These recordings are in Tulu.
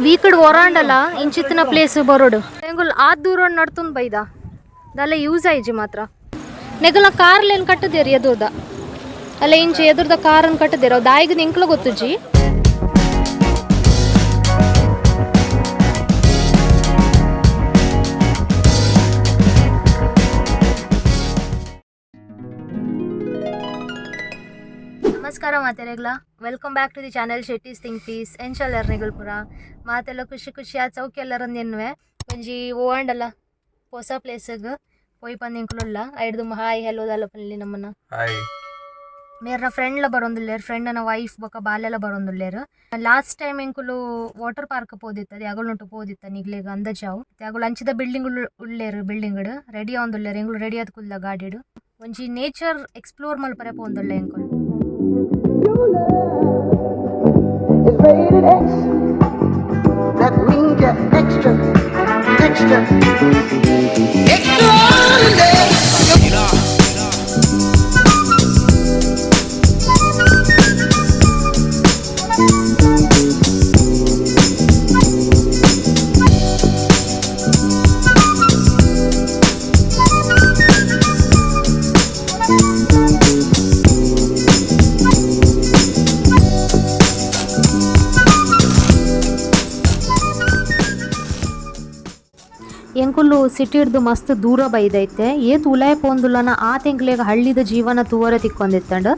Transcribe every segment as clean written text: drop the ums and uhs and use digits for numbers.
ವೀಕಡ್ ಒರಾಂಡಲ ಇಂಚಿತ್ತಿನ ಪ್ಲೇಸ್ ಬರೋಡು ಎಂಗುಲ್ ಆ ದೂರ ನಡ್ತುಂದು ಬೈದ ದಲ್ಲ ಯೂಸ್ ಆಯ್ಜಿ ಮಾತ್ರ ನೆಗಲ ಕಾರ್ಲೇನು ಕಟ್ಟದೇರಿ ಎದುರ್ದ ಅಲ್ಲ ಇಂಚ ಎದುರ್ದ ಕಾರನ್ನು ಕಟ್ಟದೇರು ಅವು ದಾಯಿಗ್ ಎಂಕ್ಲ ಗೊತ್ತುಜಿ. ನಮಸ್ಕಾರ ಮಾತೆರೆಗ್ಲ, welcome back to the channel Shetty's think peace. ಎಂಚಲ್ಲರ್ ನಿಗಲ್ಪುರ ಮಾತೆಲ್ಲ ಖುಷಿ ಖುಷಿ ಆದ್ ಸೌಖ್ಯ ಎಲ್ಲರೊಂದು ಎನ್ನುವೆ. ಒಂಜಿ ಓಂಡಲ್ಲ ಹೊಸ ಪ್ಲೇಸ್ಗ್ ಪೋಯಿ ಪಂದ್ ಎಂಕುಲುಲ್ಲ ಐಡ್ದು ಹಾಯ್ ಹೆಲೋ ದಾಲ ಪನ್ಲಿ ನಮ್ಮನ್ನ. ಹಾಯ್. ಮೇರ್ನ ಫ್ರೆಂಡ್ಲ ಬರೋಂದುಲ್ಲೇರು, ಫ್ರೆಂಡನ ವೈಫ್ ಬೊಕ ಬಾಲೆಲ ಬರೋಂದುಲ್ಲೇರು. ಲಾಸ್ಟ್ ಟೈಮ್ ಎಂಕುಲು ವಾಟರ್ ಪಾರ್ಕ್ ಪೋದಿತ್ತದ ಅಗಲುಂಟು ಪೋದಿತ್ತ ನಿಗ್ಲೆಗ್ ಅಂದಾಜಾವು. ಅಗುಲು ಅಂಚಿದ ಬಿಲ್ಡಿಂಗ್ ಉಲ್ಲೇರು, ಬಿಲ್ಡಿಂಗ್ ರೆಡಿ ಆವೊಂದುಲ್ಲೇರು. ಎಂಕುಲು ರೆಡಿ ಆದ್ ಕುಲ್ಲ ಗಾಡಿಡ್ ಒಂಜಿ ನೇಚರ್ ಎಕ್ಸ್ಪ್ಲೋರ್ ಮಲ್ಪರೆ ಪೋಂದುಲ್ಲೆ ಎಂಕುಲು. Is rated X. That means you're extra, extra, extraordinary. ಎಂಕುಲು ಸಿಟಿಡ್ದು ಮಸ್ತ್ ದೂರ ಬೈದೈತೆ ಏತ್ ಉಲಾಯ್ ಪೋಂದುಲ್ಲನ ಆ ತೆಂಕ್ಲೆಗ್ ಹಳ್ಳಿದ ಜೀವನ ತೂವರೆ ತಿಕ್ಕೊಂದಿತ್ತಂಡ್.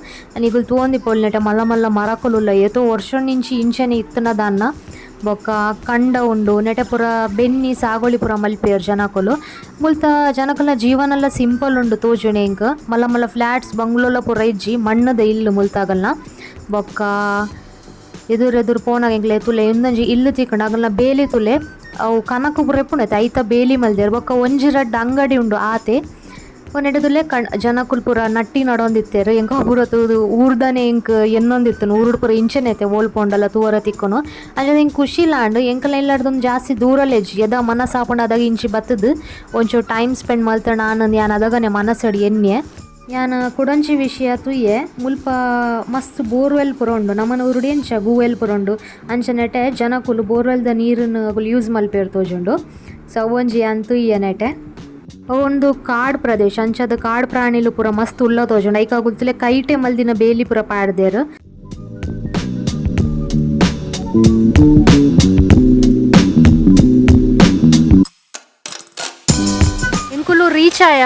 ನಿಗುಲು ತೂವೊಂದಿ ಪೋಲ್ನೆಟ ಮಲ್ಲ ಮಲ್ಲ ಮರಕುಲುಲ್ಲ, ಏತೋ ವರ್ಷ ನಿಂಚಿ ಇಂಚನೆ ಇತ್ತನ ದಾನ್ನ. ಬೊಕ್ಕ ಕಂಡ ಉಂಡು ನೆಟೆ ಪೂರ ಬೆನ್ನಿ ಸಾಗೋಳಿ ಪೂರ ಮಲ್ಪೇರ್ ಜನಕುಲು. ಮುಲ್ತ ಜನಕುಲ್ನ ಜೀವನೆಲ್ಲ ಸಿಂಪಲ್ ಉಂಡು ತೋಜುನೆ ಎಂಕ್. ಮಲ್ಲ ಮಲ್ಲ ಫ್ಲಾಟ್ಸ್ ಬಂಗ್ಲೋಲ ಪೂರ ಇಜ್ಜಿ, ಮಣ್ಣದ ಇಲ್ಲು ಮುಲ್ತಾಗಲ್ನ. ಬೊಕ್ಕ ಎದುರು ಎದುರು ಪೋನಾಗ ಎಂಕ್ಲೆ ತುಲೆ ಇಂದೊಂಜಿ ಇಲ್ಲು ತಿಕ್ಕಂಡು ಅಗಲ್ನ ಬೇಲಿ ತುಲೆ ಅವು ಕನಕ ಪೂರ ಇಪ್ಪುಂಡು ಐತ ಬೇಲಿ ಮಲ್ದೆರ್. ಬೊಕ್ಕ ಒಂಜಿ ರಡ್ಡ್ ಅಂಗಡಿ ಉಂಡು ಆತೆ. ನೆಟೆ ತುಲೆ ಕಣ್ ಜನಕುಲು ಪೂರ ನಟ್ಟಿ ನಡೊಂದಿತ್ತೆರ್. ಎಂಕ್ ಪೂರ ತೂದು ಊರ್ದನೆ ಎಂಕ್ ಎನ್ನೊಂದಿತ್ತುಂಡು ಊರುಡು ಪೂರ ಇಂಚನೆ ಐತೆ ಓಲ್ ಪೋಂಡಲ ತೂವರೆ ತಿಕ್ಕುನು. ಅಂಚನೆ ಎಂಕ್ ಖುಷಿಲ ಆಂಡ್. ಎಂಕಲ್ನ ಇಲ್ಲಡ್ದೊಂದು ಜಾಸ್ತಿ ದೂರಲ ಇಜ್ಜಿ, ಯದ ಮನಸ್ಸಾಪುಂಡು ಅದಾಗ ಇಂಚಿ ಬತ್ತುದು ಒಂಚೂರು ಟೈಮ್ ಸ್ಪೆಂಡ್ ಮಲ್ತಂಡ ಆನಂದ್ ಯಾನ್ ಅದಗನೆ ಮನಸ್ಸಡ್ ಎನ್ಯೆ. ಯಾನ್ ಕುಡೊಂಜಿ ವಿಷಯ ತೂಯೆ, ಮುಲ್ಪ ಮಸ್ತ್ ಬೋರ್ವೆಲ್ ಪೂರ ಉಂಡು. ನಮನ ಊರುಡು ಎಂಚ ಗೂವೆಲ್ ಪೂರ ಉಂಡು ಅಂಚನೆಟೆ ಜನಕುಲು ಬೋರ್ವೆಲ್ದ ನೀರನ್ನು ಅಗುಲು ಯೂಸ್ ಮಲ್ಪೆರ್ ತೋಜುಂಡು. ಸೊ ಅವೊಂಜಿ ಯಾನ್ ತೂಯೆ ನೆಟೆ. ಒಂದು ಕಾಡ್ ಪ್ರದೇಶ ಅಂಚಾದ ಕಾಡ್ ಪ್ರಾಣಿಲು ಪೂರ ಮಸ್ತ್ ಉಲ್ಲ ತೋಜುಂಡು. ಐಕ್ ಅಗುಲು ತುಲೆ ಕೈಟೆ ಮಲ್ದಿನ ಬೇಲಿ ಪೂರ ಪಾಡ್ದೆರ್. ಎಂಕುಲು ರೀಚ್ ಆಯ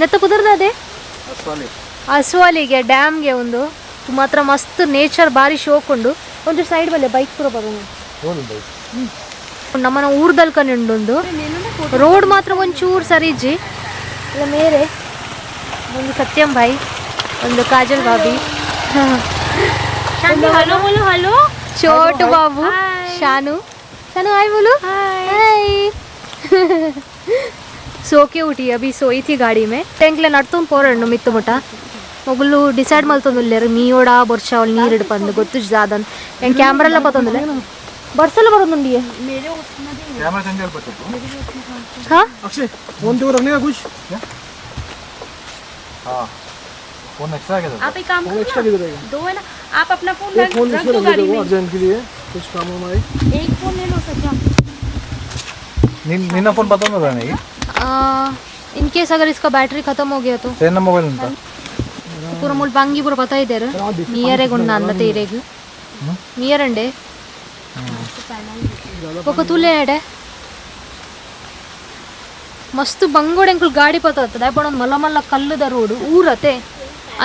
ನೆತ್ತ ಕುದುರ್ದದೆ ಅಸ್ವಾಲಿಗೆ ಡ್ಯಾಮ್ಗೆ ಒಂದು ಮಾತ್ರ ಮಸ್ತ್ ನೇಚರ್ ಬಾರಿ ಶೋಕ್ ಉಂಡು. ಒಂದು ಸೈಡ್ ಬಲ್ಲೆ ಬೈಕ್ ಪೂರ ಬರೋಣ ನಮ್ಮನ ಊರ್ದಲ್ಕನೆ ಉಂಡು. ರೋಡ್ ಮಾತ್ರ ಒಂಚೂರು ಸರಿ ಇಜ್ಜಿ. ಇಲ್ಲ ಮೇರೆ ಒಂದು ಸತ್ಯಂ ಭಾಯ್, ಒಂದು ಕಾಜಲ್ ಭಾಬಿ, ಹಲೋ बोलो ಹಲೋ ಚೋಟು ಬಾಬು, ಶಾನು ಶಾನು ಹಾಯ್ बोलो हाय. सो के उठी, अभी सोई थी गाड़ी में. ಟೆಂಕ್ಲೆ ನಡ್ತೊಂದು ಪೋರಣ್ಣು ಮಿತ್ತು ಮುಟ ಮೊಗಲು ಡಿಸೈಡ್ ಮಲ್ತೊಂದುಲ್ಲೆರ್ ಮೀಯೋಡ ಬೊರ್ಚ ಅವಳು ನೀರು ಹಿಡ್ಪಂದು ಗೊತ್ತು ದಾದನ್. ಎಂಕ್ ಕ್ಯಾಮ್ರೆಲ್ಲ ಪತ್ತೊಂದುಲ್ಲೆ ಬರ್ಸಲ ಬರೋದುಂಡಿಯೇ. कैमरा चेंज कर पड़ता ಹಾ अक्षय फोन तो रखने का कुछ हाँ फोन एक्स्ट्रा क्या आप एक काम फोन करो एक्स्ट्रा ना, किधर रहेगा? दो है ना, आप अपना फोन एक रख फोन रख इसमें दो रख गाड़ी दो में। अर्जेंट के लिए कुछ काम हमारे। एक फोन ले लो सच्चा। निन्ना फोन पता नहीं नहीं। इन केस अगर इसका बैटरी खत्म हो गया तो ಸೇನ ಮೊಬೈಲ್ ಉಂಟಾ? ಪೂರ ಮುಲ್ ಬಂಗಿ ಪೂರ ಪತ್ತ ಇದ್ದಾರೆ. ನಿಯರೆಗ್ ಉಂಡು ಅಂದ ಇರೆಗ್ ನಿಯರಂಡೆ ಬೊಕ ತುಲೆ ಎಡೆ ಮಸ್ತ್ ಬಂಗೋಡೆ ಎಂಕುಲು ಗಾಡಿ ಪತ್ತ ದಾಯೆ ಒಂದು ಮಲ್ಲ ಮಲ್ಲ ಕಲ್ಲುದ ರೋಡ್ ಊರತೆ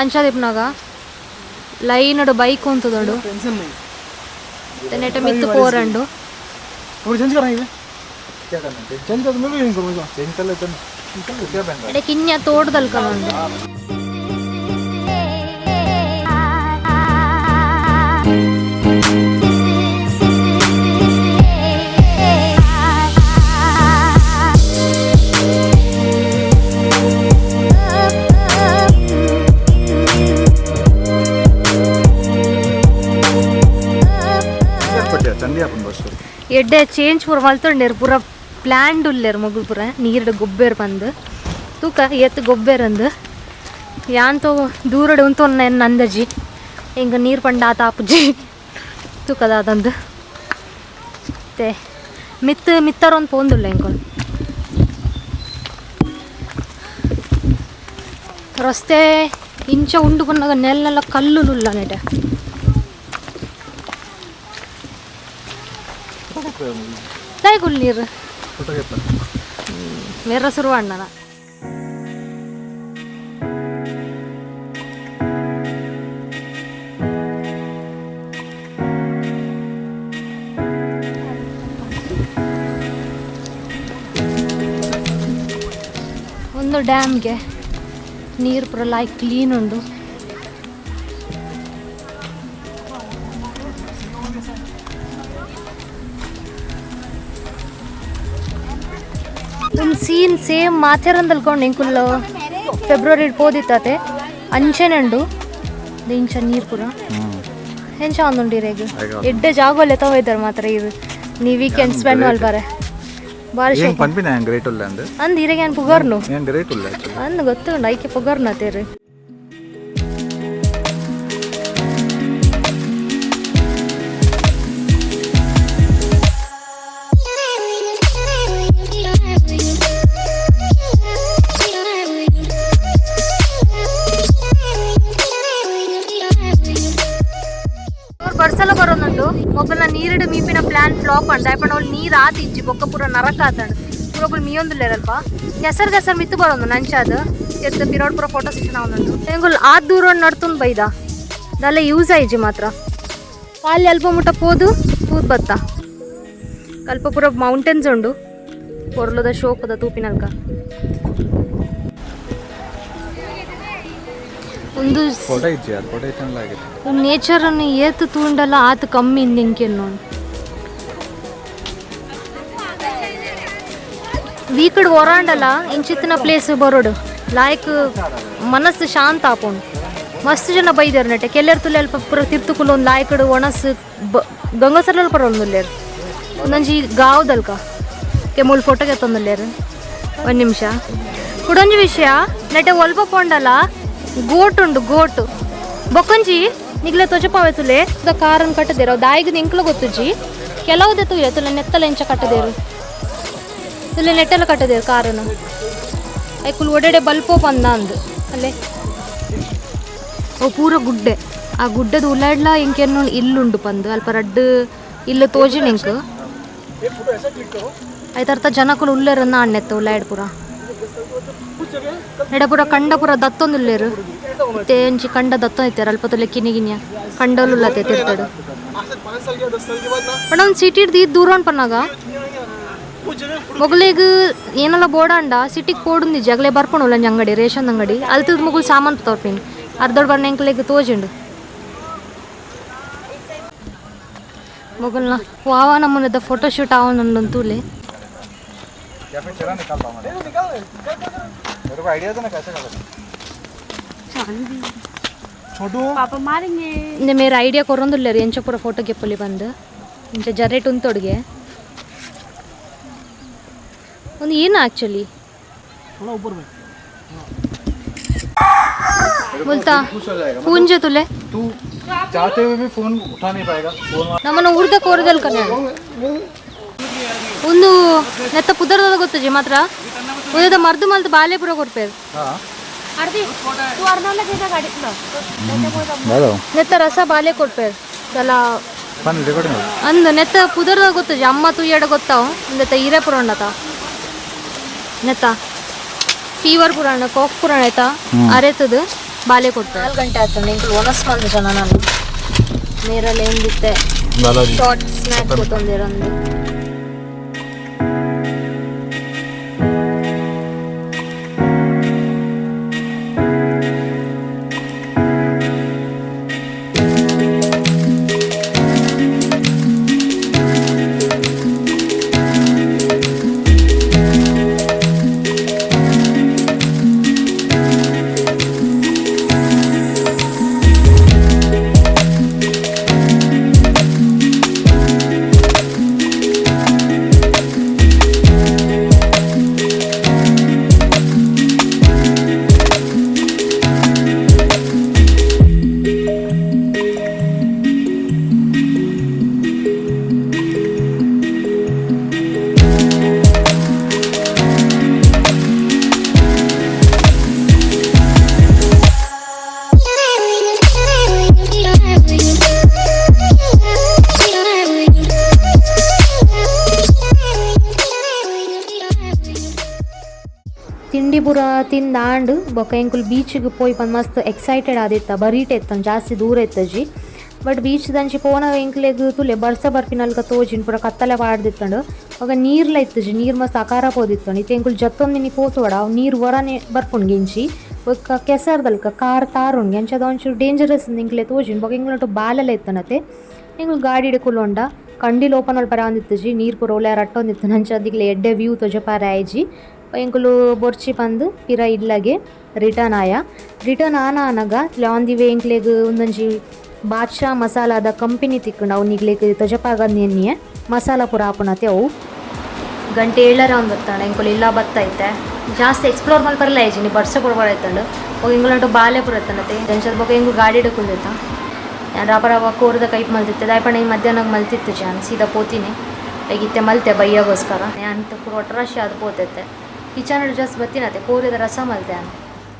ಅಂಚಾದಿಪ್ಪನಾಗ ಲೈನ್ ಬೈಕ್ ಉಂತುದುಂಡು. टेंशन नहीं ನೆಟ ಮಿತ್ತು ಪೋರಂಡು. और चेंज करना है क्या करना है? चेंज कर तो मैं भी नहीं करूँगा। चेंज कर लेते हैं, क्या पहन रहा है? ಎಡೆ ಕಿನ್ಯ ತೋಟದಲ್ಕ ಉಂಡು. ಪಟ್ಟಿಯ ಚಂದಿ ಹಾಕೊಂಡು ಬಸ್ ಎಡ್ಡೆ ಚೇಂಜ್ ಪೂರ ಮಲ್ತೊಂಡೇರು, ಪೂರ ಪ್ಲ್ಯಾಂಡ್ ಉಲ್ಲೇರು ಮೊಗುಲು ಪೂರ ನೀರ್ಡ್ ಗೊಬ್ಬೇರ್ ಪಂದ್ ತೂಕ ಎತ್ತು ಗೊಬ್ಬೇರಂದು ಯಾನ್ ತೋ ದೂರಡ್ ಉಂತೊನ್ನ ಎನ್ನ ಅಂದಜಿ ಎಂಕ್ ನೀರು ಪಂಡ ಆತ ಆಪುಜಿ ತೂಕದಾದಂದು. ಇತ್ತೆ ಮಿತ್ತು ಮಿತ್ತರೊಂದು ಪೋಂದುಲ್ಲ ಎಂಕೊಲ್ ರಸ್ತೆ ಇಂಚ ಉಂಡು ಪನ್ನಗ ನೆಲ್ಲ ಕಲ್ಲುಲುಲ್ಲ ನೆಟೆ ದಾಯ್ಗುಲ್ ನೀರು ಮೇರ ಶುರು ಅಣ್ಣನ ಒಂದು ಡ್ಯಾಮ್ಗೆ ನೀರು ಪೂರ ಲಾಯ್ಕ್ ಕ್ಲೀನ್ ಉಂಡು. ಒಂದು ಸೀನ್ ಸೇಮ್ ಮಾಥೇರಂದಲ್ಕೊಂಡು ಎಂಕುಲ್ಲ ಫೆಬ್ರವರಿ ಪೋದಿತ್ತಾತೆ ಅಂಚೆನೆ ಉಂಡು ಇಂಚ ನೀರು ಪೂರ ಎಂಚ ಒಂದುಂಡು ಇರೆಗ್ ಎಡ್ಡೆ ಜಾಗೋಲೆ ತಗೋಯ್ತಾರೆ ಮಾತ್ರ ಇದು. ನೀ ವೀಕೆಂಡ್ ಸ್ಪೆಂಡ್ ಮಲ್ಪರೆ ಬಾರಿ ಏನ್ ಪನ್ಪಿನ ಗ್ರೇಟ್ ಉಲ್ಲ ಅಂದ್. ಅಂದ್ ಇರೆಗೆ ಏನ್ ಪುಗರ್ನು. ಏನ್ ಗ್ರೇಟ್ ಉಲ್ಲ ಆಕ್ಚುಲಿ. ಅಂದ್ ಗೊತ್ತುಂಡು ಐಕೆ ಪುಗರ್ನ ತೇರು. ಬರ್ಸಲ ಬರೋದುಂಟು ಮೊಬೈಲ್ನ ನೀರಿಡು ಮೀಪಿನ ಪ್ಲಾನ್ ಫ್ಲಾಪ್ ಅಂಡ ಯಾಪಂಡ ಅವ್ಳು ನೀರು ಆತ ಇಜ್ಜಿ ಬೊಕ್ಕ ಪೂರ ನರಕ ಆತಂಡು ಪೂರ ಮೀಯೊಂದುಲ್ಲೇರಲ್ಪ ಕೆಸರು ಕೆಸರು ಮಿತ್ತು ಬರೋದು ನಂಚಾದ ಎತ್ತು ಪಿರೋಡ್ ಪೂರ ಫೋಟೋ ಸೆಷನ್ ಅವನುಂಟು ಎಂಗುಲ್ ಆ ದೂರ ನಡ್ತುಂದು ಬೈದ ದಲ್ಲ ಯೂಸ್ ಆಯ್ಜಿ ಮಾತ್ರ. ಅಲ್ಲಿ ಅಲ್ಪ ಮುಟ್ಟ ಪೋದು ತೂದ್ ಬತ್ತ ಕಲ್ಪ ಪೂರ ಮೌಂಟೇನ್ಸ್ ಉಂಡು ಪೊರ್ಲುದ ಶೋಕದ ತೂಪಿನಲ್ಕ ಒಂದು ಫೋಟೋ ಇಜ್ಜಿ ಅದು ಫೋಟೋ ಇತ್ತಲ್ಲ ಆಗಿದೆ. ನೇಚರನ್ನು ಏತು ತೂಂಡಲ್ಲ ಆತು ಕಮ್ಮಿ ಇಂದಿಂಕೆನ್ ನೋಡು. ವೀಕಡ್ ಒರಾಂಡಲ ಇಂಚಿತ್ತಿನ ಪ್ಲೇಸ್ ಬರೋಡು ಲಾಯ್ಕ್ ಮನಸ್ಸು ಶಾಂತ ಆಪುಂಡು. ಮಸ್ತ್ ಜನ ಬೈದಾರ ನೆಟ್ಟೆ ಕೆಲ್ಲೇರ್ ತುಲೆ ಅಲ್ಪ ಪೂರ ತಿರ್ತುಕುಲು ಒಂದು ಲಾಯ್ಕಡ್ ಒಣಸ್ ಗಂಗಾಸರ್ಲಲ್ಲಿ ಪರೊಂದುಲ್ಲೇರು ಒಂದೊಂಜಿ ಗಾವ್ದಲ್ಕ ಕೆ ಮೂಲು ಫೋಟೋ ಗೆತ್ತೊಂದುಲ್ಲೇರು. ಒಂದು ನಿಮಿಷ ಕುಡೊಂಜಿ ವಿಷಯ ನೆಟ್ಟೆ ಒಲ್ಪ ಪೋಂಡಲ ಗೋಟ್ ಉಂಡು ಗೋಟ್ ಬೊಕ್ಕೊಂಜಿ ನಿಗ್ಲೆ ತೊಜಪಾವೆ ತುಲೆ the ಕಾರನ್ ಕಟ್ಟದೇರು ದಾಯಿಗ್ ಎಂಕ್ಲ ಗೊತ್ತುಜಿ ಕೆಲವುದೇ ತುಲೆ ತುಲೆ ನೆತ್ತಲ ಎಂಚ ಕಟ್ಟದೇರು ತುಲೆ ನೆಟ್ಟೆಲ್ಲ ಕಟ್ಟದೇರು ಕಾರನ್ನು ಐಕುಲ್ ಒಡೆಡೆ ಬಲ್ಪೋ ಪಂದ ಅಂದು ಅಲ್ಲೇ ಓ ಪೂರ ಗುಡ್ಡೆ ಆ ಗುಡ್ಡದ ಉಲಾಡ್ಲ ಇಂಕೆನ್ನು ಇಲ್ಲುಂಡು ಪಂದು ಅಲ್ಪ ರಡ್ಡು ಇಲ್ಲು ತೋಜಿನ ಇಂಕ್ ಐತರ್ಥ ಜನಕುಲು ಉಲ್ಲೇರನ್ನ ಅಣ್ಣೆತ್ತ ಉಲಾಡ್ ಪೂರ ನೆಡ ಪೂರ ಕಂಡ ಪೂರ ದತ್ತೊಂದು ಉಲ್ಲೇರು ತೇಂಚಿ ಕಂಡ ದತ್ತೊಂದು ಇತ್ತಾರೆ ಅಲ್ಪ ತುಲೆ ಕಿನಿ ಗಿನಿಯ ಕಂಡೋಲು ಉಲ್ಲತೆ ತಿರ್ತಾಡು ಪಂಡ ಒಂದು ಸಿಟಿ ಹಿಡ್ದು ದೂರ ಪನ್ನಾಗ ಮೊಗಲಿಗ್ ಏನಲ್ಲ ಬೋಡಾಂಡ ಸಿಟಿಗೆ ಪೋಡುಂದಿ ಜಗಲೆ ಬರ್ಪುಂಡು ಉಲ್ಲಂಜಿ ಅಂಗಡಿ ರೇಷನ್ ಅಂಗಡಿ ಅಲ್ತದ ಮೊಗಲು ಸಾಮಾನು ತೋರ್ಪಿನ್ ಅರ್ಧೋಡ್ ಬರ್ನ ಎಂಕ್ಲೆಗ್ ತೋಜುಂಡು ಮೊಗಲ್ನ ವಾವ ನಮ್ಮನದ ಫೋಟೋ ಶೂಟ್ ಆವೊಂದುಂಡು ತೂಲೆ. या फिर चला निकालता हूँ मैं। मेरे को आइडिया था ना कैसे करना। छोटू पापा मारेंगे। ಇಂದೆ ಮೇರೆ ಐಡಿಯಾ ಕೊರೊಂದುಲ್ಲೆರ್ ಎಂಚ ಪೂರ ಫೋಟೋ ಗೆಪ್ಪೊಲಿ ಬಂದು ಇಂಚ ಜರೇಟ್ ಉಂತೊಡ್ಗೆ ಒಂದು ಏನು ಆಕ್ಚುಲಿ थोड़ा ऊपर में। बोलता खुश हो जाएगा। ಪೂಂಜೆ ತುಲೆ तू चाहते हुए भी फोन उठा नहीं पाएगा फोन। ನಮ್ಮನ್ನ ಉರ್ದ ಕೋರದಲ್ ಕನೆ ಒಂದು ನೆತ್ತ ಪುದರ್ದ ಗೊತ್ತುಜಿ ಮಾತ್ರ ಉದದ ಮರ್ದು ಮಲ್ತು ಬಾಲೆ ಪೂರ ಕೊರ್ಪೇರು. हाँ आरती तू अर्णवला घेजा गाडीत ना. ನೆತ್ತ ರಸ ಬಾಲೆ ಕೊರ್ಪೇರು ದಲ ಪನ್ ರೆಕಾರ್ಡಿಂಗ್. ಅಂದ್ ನೆತ್ತ ಪುದರ್ದ ಗೊತ್ತುಜಿ ಅಮ್ಮ ತುಯ್ಯಡ ಗೊತ್ತಾವು ನೆತ್ತ ಈರೆ ಪೂರ ಉಂಡತ ನೆತ್ತ ಫೀವರ್ ಪೂರ ಉಂಡ ಕಾಫ್ ಪೂರ ಆಯ್ತಾ ಅರೆತದು ಬಾಲೆ ಕೊಡ್ತಾರೆ. 4 ಗಂಟೆ ಆಯ್ತು ಎಂಕುಲು ಒನಸ್ ಮಲ್ದ ಜನ ನಾನು ನೀರಲ್ಲಿ ಏನಿತ್ತೆ ಶಾರ್ಟ್ ಸ್ನ್ಯಾಕ್ ಕೂತೊಂದಿರೊಂದು. ತಿಂಡಿ ಪೂರ ತಿಂದಾಂಡ್. ಬೊಕ ಎಂಕುಲು ಬೀಚ್ಗ್ ಪೋಯಿ ಪಂದ್ ಮಸ್ತ್ ಎಕ್ಸೈಟೆಡ್ ಆದಿತ್ತ. ಬರೀಟೆ ಇತ್ತಂಡ್, ಜಾಸ್ತಿ ದೂರ ಇತ್ತಜಿ. ಬಟ್ ಬೀಚ್ ದಂಚಿ ಪೋನಗ ಎಂಕ್ಲೆಗ್ ತೂಲೆ ಬರ್ಸ ಬರ್ಪಿನಲ್ಕ ತೋಜಿಂಡ್. ಪೂರ ಕತ್ತಲೆ ಪಾಡ್ದಿತ್ತಂಡ್. ಬೊಕ ನೀರ್ಲ ಇತ್ತುಜಿ, ನೀರ್ ಮಸ್ತ್ ಅಕಾರ ಪೋದಿತ್ತಂಡ್. ಇತ್ತೆ ಎಂಕುಲು ಜತ್ತೊಂದಿನಿ ಪೋತುವಡ ಅವು ನೀರ್ ಒರನೆ ಬರ್ಪುಂಡು ಇಂಚಿ. ಬೊಕ ಕೆಸರ್ದಲ್ಕ ಕಾರ್ ತಾರುಂಡು, ಅಂಚಾದ್ ಒಂಚೂರು ಡೇಂಜರಸ್ ಎಂಕ್ಲೆ ತೋಜಿಂಡ್. ಬೊಕ ಎಂಕ್ಲೊಟ್ಟು ಬಾಲೆಲ ಇತ್ತನತೆ. ಎಂಕುಲು ಗಾಡಿಡ್ ಕುಲೊಂಡ ಕಂಡಿಲ್ ಓಪನ್ ಮಲ್ಪರೆ ಆವೊಂದಿತ್ತುಜಿ, ನೀರ್ ಪೂರ ಉಲಾಯಿ ರಟ್ಟೊಂದಿತ್ತುಂಡು. ಅಂಚಾದ್ ನಿಕ್ಲೆ ಎಡ್ಡೆ ವ್ಯೂ ತೋಜಪಾರೆ ಆಯಿಜಿ. ಎಂಕುಲು ಬೊರ್ಚಿ ಪಂದ್ ಪಿರ ಇಲ್ಲಗೆ ರಿಟರ್ನ್ ಆಯ. ರಿಟರ್ನ್ ಆನ ಆನಗ ಆನ್ the way ಎಂಕ್ಲೆಗ್ ಉಂದೊಂಜಿ ಬಾದ್ಶಾ ಮಸಾಲಾದ ಕಂಪನಿ ತಿಕ್ಕುಂಡು. ಅವು ನಿಕ್ಲೆಗ್ ತೊಜಪಾಗ ಎನ್ನಿಯೆ ಮಸಾಲ ಪೂರ ಆಪುನತೆ ಅವು. ಗಂಟೆ 7 ಒಂದು ಬತ್ತಾಂಡ ಎಂಕುಲು ಇಲ್ಲ ಬತ್ತೈತೆ. ಜಾಸ್ತಿ ಎಕ್ಸ್ಪ್ಲೋರ್ ಮಲ್ಪರೆಲ ಆಯಿಜಿ, ಬರ್ಸ ಪೂರ ಬರೈತಂಡು. ಬೊಕ ಎಂಕುಲೊಟ್ಟು ಬಾಲೆ ಪೂರ ಇತ್ತಂಡತೆ. ಅಂಚಾದ್ ಬೊಕ ಎಂಕುಲು ಗಾಡಿಡ್ ಕುಲ್ದಿತ್ತ. ಯಾನ್ ರಪ ರಪ ಕೋರ್ದ ಕೈಪ್ ಮಲ್ತಿತ್ತೆ. ದಾಯೆ ಪಂಡ ಈ ಮಧ್ಯಾಹ್ನ ಮಲ್ತಿತ್ತು, ಯಾನ್ ಸೀದಾ ಪೋತೀನಿ. ಇತ್ತೆ ಮಲ್ತೆ ಬಯ್ಯಗೋಸ್ಕರ. ಯಾನ್ ಪೂರ ಒಟ್ರಾಶಿ ಆದ್ ಪೋತೈತೆ. ಕಿಚನ್ ಜಸ್ಟ್ ಬತ್ತಿನತೆ, ಕೋರಿದ ರಸ ಮಲ್ತೆ ಯಾನ್.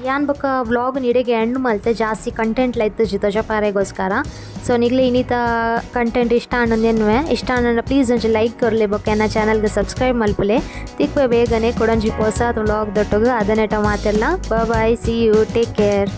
ಯಾನ್ ಬೊಕ ವ್ಲಾಗ್ ಇಡೆಗೆ ಎಂಡ್ ಮಲ್ತೆ. ಜಾಸ್ತಿ ಕಂಟೆಂಟ್ ಇತ್ತುಜಿ ತೊಜಪಾರೆಗೋಸ್ಕರ. ಸೊ ನಿಗ್ಲೆ ಇನ್ನಿತ ಕಂಟೆಂಟ್ ಇಷ್ಟ ಆಂಡ್ ಎನ್ನುವೆ. ಇಷ್ಟ ಆಂಡ ಪ್ಲೀಸ್ ಒಂಜಿ ಲೈಕ್ ಕೊರ್ಲೆ, ಬೊಕ ಎನ್ನ ಚಾನಲ್ಗೆ ಸಬ್ಸ್ಕ್ರೈಬ್ ಮಲ್ಪುಲೆ. ತಿಕ್ವೆ ಬೇಗನೆ ಕೊಡೊಂಜಿ ಪೊಸಾತ್ ವ್ಲಾಗ್ ದೊಟ್ಟುಗು. ಅದನೆಟ ಮಾತೆಲ್ಲ bye, see you, take care.